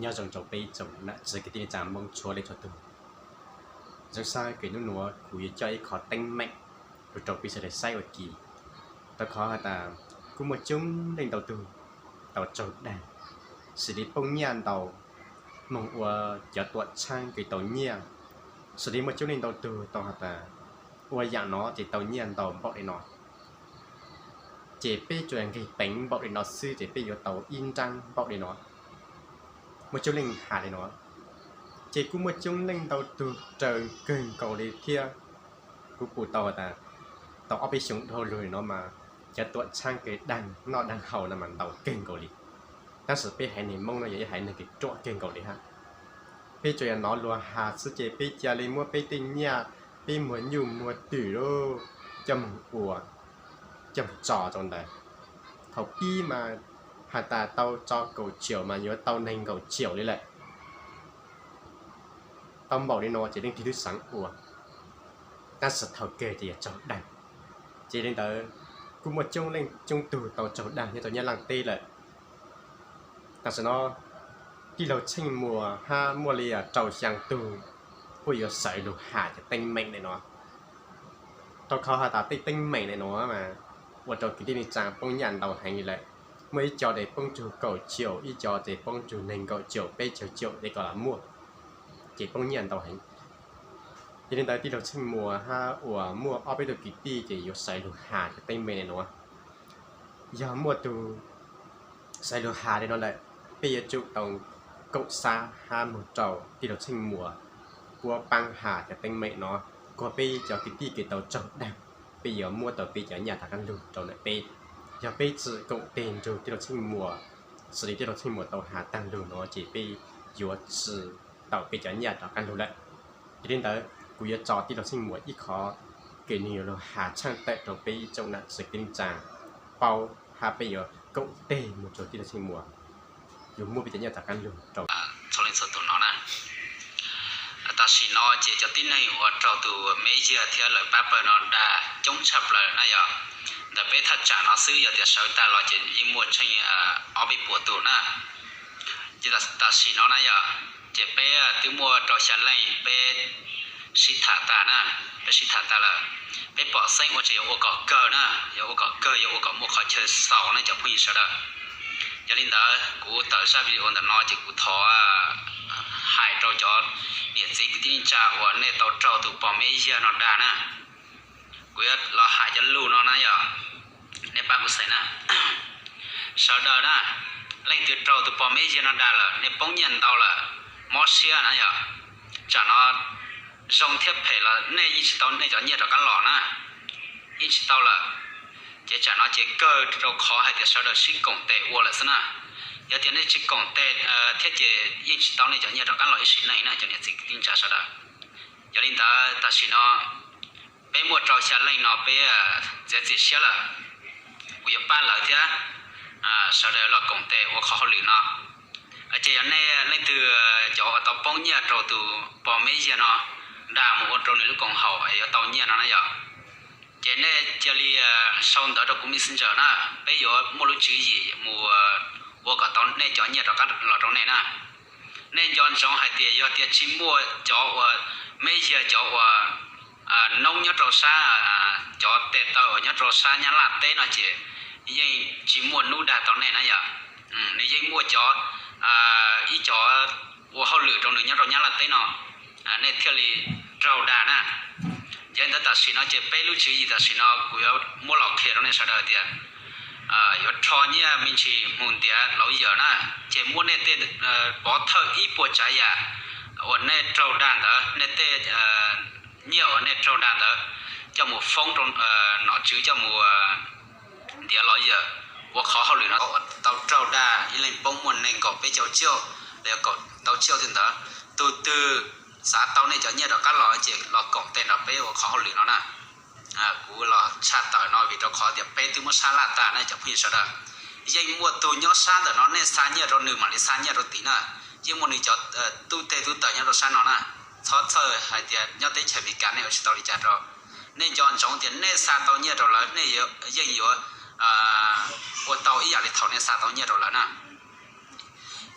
Nyob zoo rau peb tsoom nam txiv kwv tij neej tsa Hmoob txhua leej txhua tug. Zoo siab kws nub nuav kuv yuav coj ib qho teeb meem lug rau peb sawv daws saib ua ke. Rau qhov has tas kuj muaj coob leej ntau tug tau raug daag, xws li poob nyiaj ntau, moog ua cov tuam tshaab kws tau nyiaj, xws li muaj coob leej ntau tug tau has tas ua yaam no ces tau nyiaj ntau npaum li no. Ces peb tsuas nqeg peev npaum li no xwb ces peb yuav tau ib nraab npaum li no, muaj coob leej has li no. Ces kuj muaj coob leej ntau tug raug kawg nkaus li thiab. Kuv pum tau tas tau ob peb xyoos dhau lug li no mas cov tuam tshaab kws daag noj daag haus no mas ntau kawg nkaus li. Tab sis peb haiv neeg Hmoob no yog ib haiv neeg kws ruam kawg nkaus li hab. Peb tsuas yog nov luag has xwb ces peb ca li muab peb tej nyiaj, peb muag nyuj muag twm lug coj moog ua, coj moog tso rau ntawd. Thaum pib mas has tas tau tso kaum tsiaum mas yuav tau neeg nkaum tsiaum li lawm. Tau npaum li no ces leej twg twb xaav ua, tab sis thaum kawg ces yog raug daag. Ces li ntawd kuj muaj coob leej coob tug tau raug daag nyob rau Nyab Laaj teb lawm. Tam sim no tij laug Tsheej Muas hab muaj li rau xyaa tug kuj yuav sawv lug has cov teeb meem li no. Rau qhov has tas tej teeb meem li no mas ua rau kwv tij neej tsa poob nyiaj ntau heev li lawm. Muaj ib co ces poob tsug kaum tsiaum, ib co ces poob tsug neeg nkaum tsiaum peb caug tsiaum tej ko los muaj, ces poob nyiaj ntau heev. Yog li ntawd tij laug Tsheej Muas hab uas muaj ob peb tug kwv tij ces yuav sawv lug has cov teeb meem li no. Yog muaj tug sawv lug has li no lawm, peb yuav tsum tau koom sab hab moog rau tij laug Tsheej Muas puab paab has cov teeb meem no, kuas peb cov kwv tij kws tau raug daag, peb yuav muab tau peb cov nyiaj rov qaab lug rau ntawm peb. Yog peb tsi koom teg nrug tij laug Tsheej Muas, xws li tij laug Tsheej Muas tau has taag lug no ces peb yuav tsi tau peb cov nyiaj rov qaab lug lawm. Yog li ntawd kuv yuav tso tij laug Tsheej Muas ib qho kws nwg yuav lug has tshaaj tawm rau peb ib tsoom nam txiv kwv tij neej tsa paub hab peb yuav koom teg moog rau tij laug Tsheej Muas, yuav muab peb cov nyiaj rov qaab lug rau txhua leej txhua tug no na. Tam sim no ces cov tib neeg uas raug tus meb yag thiab lawv pab pawg no dag coob tshaj plaws na yog. Ntawm peb thaj tsam no xwb yog tias sawv tag los ces yeej muaj tsheej ob peb puas tug na. Ces tam sim no na yog, ces peb twb muaj rau xya leej peb sib tham tag na, peb sib tham tag lawm. Peb pom xeeb ua tseem yuav ua kom kawg na, yuav ua kom kawg, yuav ua kom muaj qhov chaw xaus ne cov phooj ywg sawv daws. Yog li ntawd kuv tawm zaj video ntawm no ces kuv thov hais rau cov niam txiv kwv tij neej tsa uas nej tau raug tus pog meb yag no dag na. Kuv yuav los hais cov lug no na yog, nej pab kuv xaiv na. Sawv daws na, leej twg raug tus pog meb yag no dag lawm nej poob nyiaj ntau lawm, mob siab na yog, tsam no zoo thiab phem los nej yeej tsis tau nej cov nyiaj rov qab los na, yeej tsis tau lawm. Ces tsam no ces kawg rau qhov hais tias sawv daws sib koom tes ua lawm xwb na. Yog tias nej tsis koom tes thiab ces yeej tsis tau nej cov nyiaj rov qab los ib sim neej na cov niam txiv kwv tij neej tsa sawv daws. Yog li ntawd tam sim no peb muaj rau xya leej no peb txiav txim siab lawm, kuv yuav pab lawv thiab sawv daws los koom tes ua qhov hauj lwm no. Ces yog nej leej twg cov uas tau poob nyiaj rau tus pog meb yag no dag mus ua rau nws lub koom haum es yuav tau nyiaj no na yog, ces nej cia li sau ntawv rau kuv messenger na, peb yuav muaj lub tswv yim mus ua kom tau nej cov nyiaj rov qab los rau nej na. Nej nco ntsoov hais tias yog tias tsis muaj cov uas meb yag cov uas noob nyob rau sab, cov tes taw uas nyob rau sab Nyab Laj teb no ces yeej tsis muaj hnub dag tau nej na yog. Nws yeej muaj cov, ib cov ua hauj lwm rau nws nyob rau Nyab Laj teb no, nej thiaj li raug dag na. Ces ntawd tam sim no ces peb lub tswv yim tam sim no kuv yuav muab los qhia rau nej sawv daws tias yuav rho nyiaj me ntsis mus ntiav lawv yawm na, ces muab nej tej pov thawj ib puas tsav yam uas nej raug dag ntawd, nej tej nyiaj uas nej raug dag ntawd coj mus foob rau nom tswv coj mus ntiav lawv yawm ua qhov hauj lwm no. Tau raug dag ib leeg poob muaj nees nkaum peb caug tsiaum los yog kaum ntau tsiaum tej ntawd. Tus twg xav tau nej cov nyiaj rov qab los ces los koom tes nrog peb ua qhov hauj lwm no na. Kuv los tshaj tawm no vim rau qhov tias peb twb muab sab laj tag na cov phooj ywg sawv daws. Yeej muaj tus nyob sab ntawm no nej xa nyiaj rau nws mam li xa nyiaj rau tim na. Yeej muaj nws cov tub teg tub taws nyob rau sab no na. Txhob txhawj hais tias nyob teb chaws Amelikas nej ua tsis tau li cas rau. Nej nco ntsoov tias nej xa tau nyiaj rau lawv nej yeej yuav ua tau ib yam li thaum nej xa tau nyiaj rau lawv na.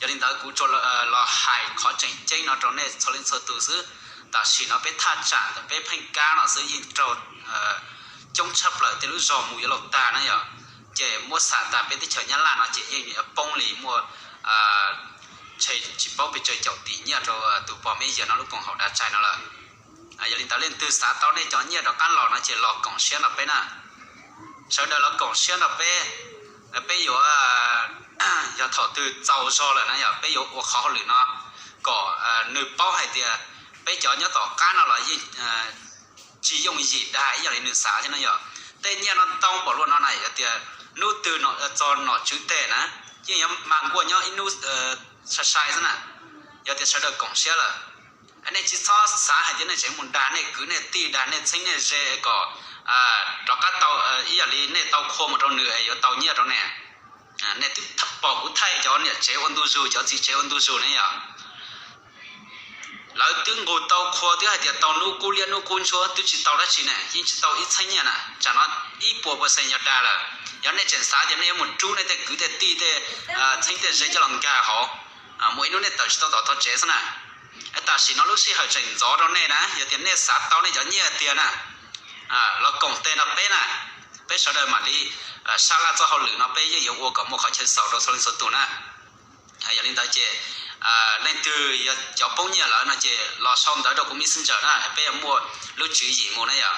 Yog li ntawd kuv tsuas los hais qhov tseem ceeb no rau nej txhua leej txhua tus xwb. Tam sim no peb thaj tsam ntawm peb pheej kab no xwb yeej raug coob tshaj plaws tej lub zog mus yuav luag tag na yom. Ces muab xam tas peb teb chaws Nyab Laj no ces yeej poob li muaj ntshe tsis paub pes tsawg caum tim nyiaj rau tus pog me yawg no lub koom haum dav tsaig no lawm. Yog li ntawd leej twg xav tau nej cov nyiaj rov qab los no ces los koom siab nrog peb na. Sawv daws los koom siab nrog peb, peb yuav, yog thaum twg txaus zog lawm na yog peb yuav ua qhov hauj lwm no kom nws paub hais tias peb cov nyob tom qab no los yeej tsis yooj yim dag ib yam li nws xav thiab na yom. Tej nyiaj no ntau npaum luaj no na yog tias hnub twg txog nom tswv teg na yeej yuav mag nkuaj nyob ib hnub sai sai xwb na. Yog tias sawv daws koom siab lawm, nej tsis txhob xav hais tias nej tseem mus dag nej kwv nej tij dag nej txheeb nej ze kom rov qab tau ib yam li nej tau qhua mus rau nws es yuav tau nyiaj rau nej. Nej twb pom kuv thaij cov niam tsev ua ntu zus cov txiv tsev ua ntu zus ne yom. Lawv twb nqus tau qhua twb hais tias tau hnub qub liab hnub qub ntsuab twb tsis tau dab tsi ne yeej tsis tau ib txheeb nyiaj na. Tsam no ib puas percent yog dag lawm. Yog nej tseem xav tias nej yuav mus rub nej tej kwv tej tij tej txheeb tej ze coj los nkag hauv, muaj ib hnub nej tawm tsis tau tom tog tsev xwb na. Tam sim no lub sij hawm tseem ntxov rau nej na yog tias nej xav tau nej cov nyiaj tiag na los koom tes nrog peb na. Peb sawv daws mam li sab laj txoj hauj lwm no peb yeej yuav ua kom muaj qhov chaw xaus rau txhua leej txhua tus na. Yog li ntawd ces leej twg yog cov poob nyiaj lawm no ces los sau ntawv rau kuv messenger na peb yuav muaj lub tswv yim mus na yom.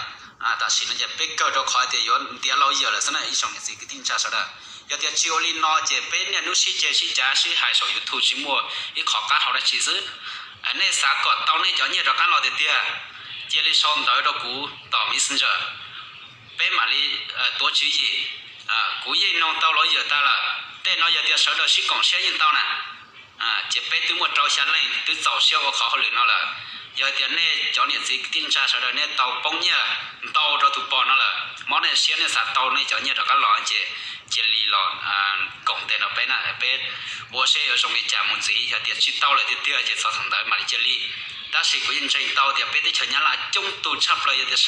Tam sim no ces peb kawg rau qhov tias yuav ntiav laus yawm lawm xwb na ib tsoom niam txiv kwv tij neej tsa sawv daws. Yog tias tsis ua li no ces peb niaj hnub sib ceg sib cav sib hais saum YouTube tsis muaj ib qho qab hau dab tsi xwb. Nej xav kom tau nej cov nyiaj rov qab los tiag tiag, cia li sau ntawv rau kuv tom messenger, peb mam li tuav tswv yim. Kuv yeej noog tau laus yawm tag lawm, tej no yog tias sawv daws sib koom siab yeej tau na. Ces peb twb muaj rau xya leej twb txaus siab ua qhov hauj lwm no lawm. Yog tias nej cov niam txiv kwv tij neej tsa sawv daws nej tau poob nyiaj ntau rau tus pog no lawm, mob nej siab nej xav tau nej cov nyiaj rov qab los ces cia li los koom tes nrog peb na, peb ua seb yuav zoo li cas mus ntxiv. Yog tias tsis tau lawm tiag tiag ces txog thaum ntawd mam li cia li. Tab sis kuv yeej ntseeg tau tias peb teb chaws Nyab Laj coob tus tshaj plaws yog tias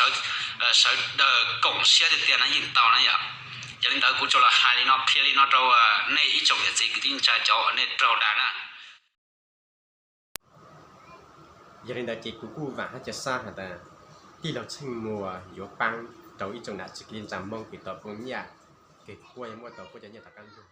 sawv daws koom siab tiag tiag no yeej tau na yom. Yog li ntawd kuv tsuas los hais li no qhia li no rau nej ib tsoom niam txiv kwv tij neej tsa cov uas nej raug dag na. Yog li ntawd ces kuv kuj vam hab ca sab has tas tij laug Tsheej Muas yuav paab rau ib tsoom nam txiv kwv tij neej tsa Moob kws tau poob nyiaj, kws kuj yuav muab tau puab cov nyiaj rov qaab lug.